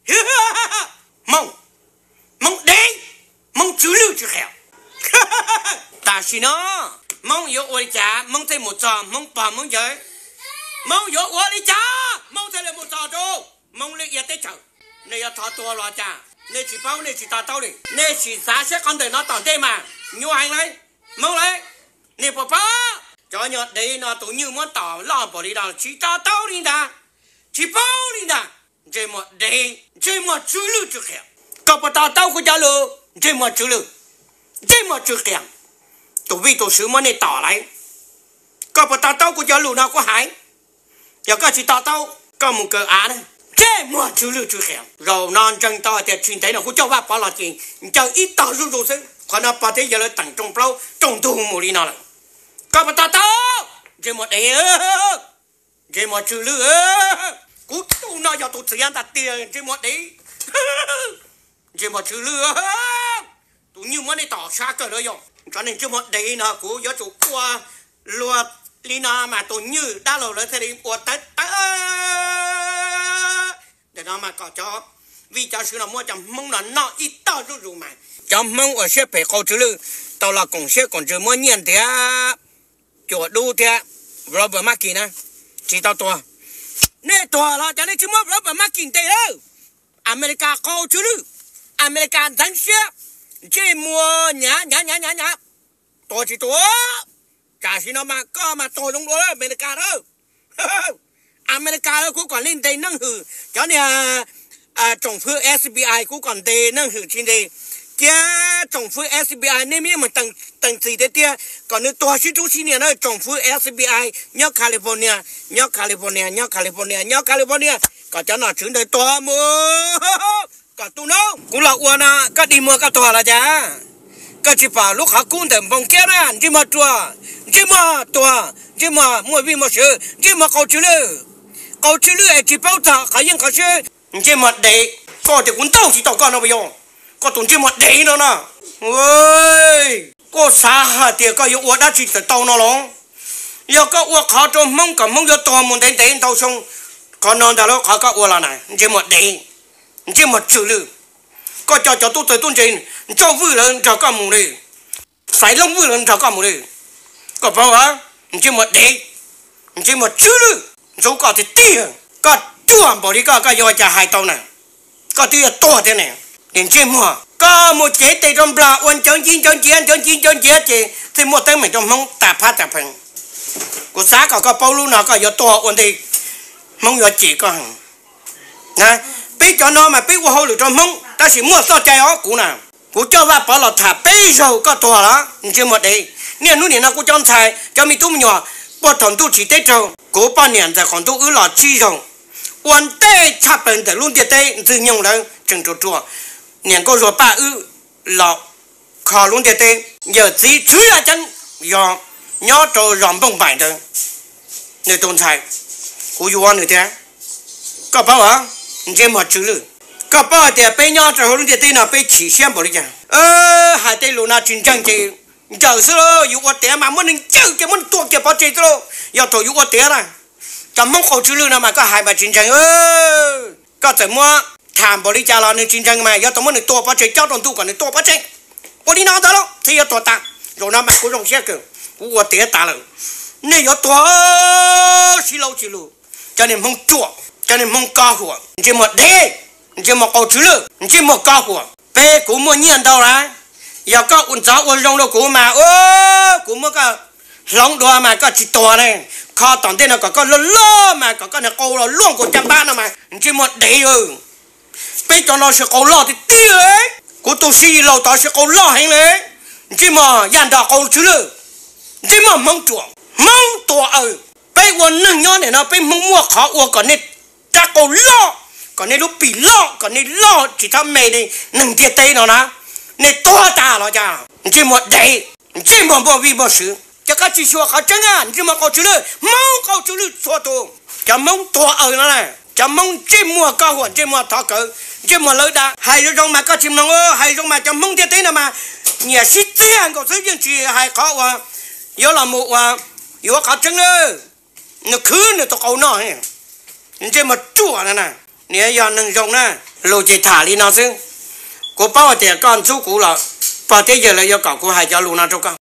Hmoob, Hmoob dev, Hmoob tsw lwj tsw qia. Tam sim no Hmoob yuav ua li cas Hmoob thiaj mus txog Hmoob pog Hmoob yawg? Hmoob yuav ua li cas Hmoob thiaj li mus txog rau Hmoob lub ia teb chaws? Nej yuav thov tuag los cas? Nej tsis paub nej tsis to taub li. Nej sim xav saib qhov ntawm no tom ntej mas nyuaj heev lauj Hmoob lauj. Nej puas paub? Cov nyuag dev no tus nywj muab tom loj npaum li no tsis to taub li ntag, tsis paub li ntag. Ntsej muag dev, ntsej muag tsw lwj tsw qia. Koj puas to taub kuv cov lus? Ntsej muag tsw lwj, ntsej muag tsw qia. Tus vij tus sw muab nej tom lawm. Koj puas to taub kuv cov lus no kuv hais? Yog koj tsis to taub koj mus kaw av na. Ntsej muag tsw lwj tsw qia. Zaum no ntseeg tau hais tias tsis ntev no kuv coj Vaj Pov los ces ncaws ib tog zuj zus xwb. Qhov no pog thiab yawg lawv teem rooj plaub rooj ntug mus li no lawm. Koj puas to taub? Ntsej muag dev, ntsej muag tsw lwj. Kuv tus no yog tus txiv yav ntag tiag, ntsej muag dev, ntsej muag tsw lwj. Tus nywj muab nej tom sab kawg lawm yog cov neeg ntsej muag dev no. Kuv yuav tsum ua luag li no mas tus nywj dab laug lawv thiaj li ua tawv tawv. Ntawm no mas kom cov vij cov sw no muab cov Hmoob no noj ib tog zuj zus mas. Cov Hmoob uas siab phem qau tsw lwj tau los koom siab koom ntsws muab nyiaj ntiav cuam dub thiab Robert Maki na, tsis tau tuag. Nej tuag los cas nej tsis muab Robert Maki ntes lawm? Amelikas qau tsw lwj, Amelikas ntxeev siab, ntsej muag nyav nyav nyav nyav nyav, tuag tsis tuag? Tam sim no mas koj mas tuag zoo dua lawm Amelikas lawm. Amelikas kuv kom nej ntes neej hwm cov niag tsoom fwv F B I, kuv kom ntes neej hwm tsis ntes. Cia tsoom fwv F B I nej me mus teem txim tiag tiag kom nws tuag sib tub sib niam na. Tsoom fwv F B I nyob California, nyob California, nyob California, nyob California, kom cov nom tswv ntawd tuag mus. Kom tus no kuv los ua no koj dig muag koj tuag los cas? Koj tsis pom lub qhov kub ntawm npoo kiab na, ntsej muag ruam, ntsej muag tuag, ntsej muag muaj vij muaj sw, ntsej muag qau tsw lwj. Qau tsw lwj es tsis paub txog qhov yeej qhov siab. Ntsej muag dev, koj tias kuv ntaus tsis tau koj no puas yog? Koj tus ntsej muag dev no no. Koj xav hais tias koj yuav ua dab tsi txawm tau no los? Yog koj ua qhov rau Hmoob kom Hmoob yuav tuag mus ntev ntev ntau xyoo, qhov no ntag lauj, qhov koj ua los na, ntsej muag dev, ntsej muag tsw lwj. Koj coj cov tub txawg tub ntse Ntsauj Vwj lawv nrog koj mus li, Xaiv Looj Vwj lawv nrog koj mus li. Koj paub, ntsej muag dev, ntsej muag tsw lwj, ntxub koj tiag tiag. Koj ruam npaum li koj, koj yuav ua cas hais tau na? Koj twb yuav tuag thiab ne. Niag ntsej muag, koj mus cev tes rau Nplog ua ncawv ncig ncawv nciav ncawv ncig ncawv nciav ces thiaj muaj teeb meem rau Hmoob tas phab tas pheej. Kuv xav kom koj paub lub no koj yuav tuag ua ntej Hmoob yuav cem koj. Peb cov no mas peb ua hauj lwm rau Hmoob tab sis muaj txoj cai os kuv na. Kuv coj Vaj Pov los tham peb zaug koj tuag los ntsej muag dev. Niaj hnub nim no kuv cov ntxhais cov me tub me nyuam puag thaum ntuj tsim teb raug, kuv poj niam ntxawm qaum ntuj wb los tsib zaug. Ua ntej tshaj plaws ntawm lub ntiaj teb Ntxwg Nyoog lawv tseem ruam ruam, niam Nkauj Zuag Paj wb los kho lub ntiaj teb. Yawm txiv Txwv Yaj Ceeb yog nyob rau zos Npooj Npaim ntawd, nws tus ntxhais, kuv yuav nws thiab. Koj paub, ntsej muag tsw lwj, koj paub hais tias peb nyob rau hauv lub ntiaj teb no peb chim siab npaum li cas? Hais tej lus no tsis ntseeg ces ncaws xwb lauj. Yus ua tiav mas muab nws ncaws ces muab nws tua kiag pov tseg xwb lauj, yog thaum yus ua tiav na. Cov Hmoob qau tsw lwj no mas koj hais mas tsis ntseeg. Koj txawm muab tham npaum li cas los nws tsis ntseeg mas yuav tau muab nws tua pov tseg, cob rau ntuj kom nws tua pov tseg. Ua li no ntag lauj thiaj yuav tuag tas. Zaum no mas kuv zoo siab kawg, kuv ua tiav tas lawm. Nej yuav tuag sib laub tsis lus, cov niag Hmoob ruam, cov niag Hmoob koj huam, ntsej muag dev, ntsej muag qau tsw lwj, ntsej muag koj huam. Peb kuv muaj nyiaj ntau lawm, yog koj ntxov ua zoo rau kuv mas kuv muab koj hloov dua mas koj tsis tuag ne. Kho tom ntej no kom koj loj loj mas kom koj niag qau los luaj nkaus caj npab no mas ntsej muag dev. Peb cov no siv qau loj tiag tiag, kuv tus sib laus tod siv qau loj heev li. Ntsej muag yaj nrog qau tsw lwj, ntsej muag Hmoob ruam, Hmoob tua aws. Peb ua neeg nyob nim no peb Hmoob muaj qhov ua kom nej rab qau loj, kom nej lub pim loj, kom nej loj tsis txhob me li neeg ntiaj teb no na. Nej tuag tas los cas? Ntsej muag dev, ntsej muag npua vij npua sw. Ces koj tsis xyuas qhov tseeb, ntsej muag qau tsw lwj, Hmoob qau tsw lwj txhua tus. Cov Hmoob tuag aws no na, cov Hmoob ntsej muag koj huam, ntsej muag thov kawv, ntsej muag lawv da. Hais zoo zoo mas koj tsis mloog, hais zoo mas cov Hmoob ntiaj teb no mas nyiam sib txiag nkaus xwb yeej tsis hais qhov uas yuav los mus ua, yuav qhov tseeb. Nws khwv nws tus qau noj, ntsej muag ruam na. Niam yog neeg zoo na, Lus ces tham li no xwb. Kuv paub hais tias koj ntxub kuv los pog thiab yawg lawv yuav kom kuv hais cov lus no rau koj.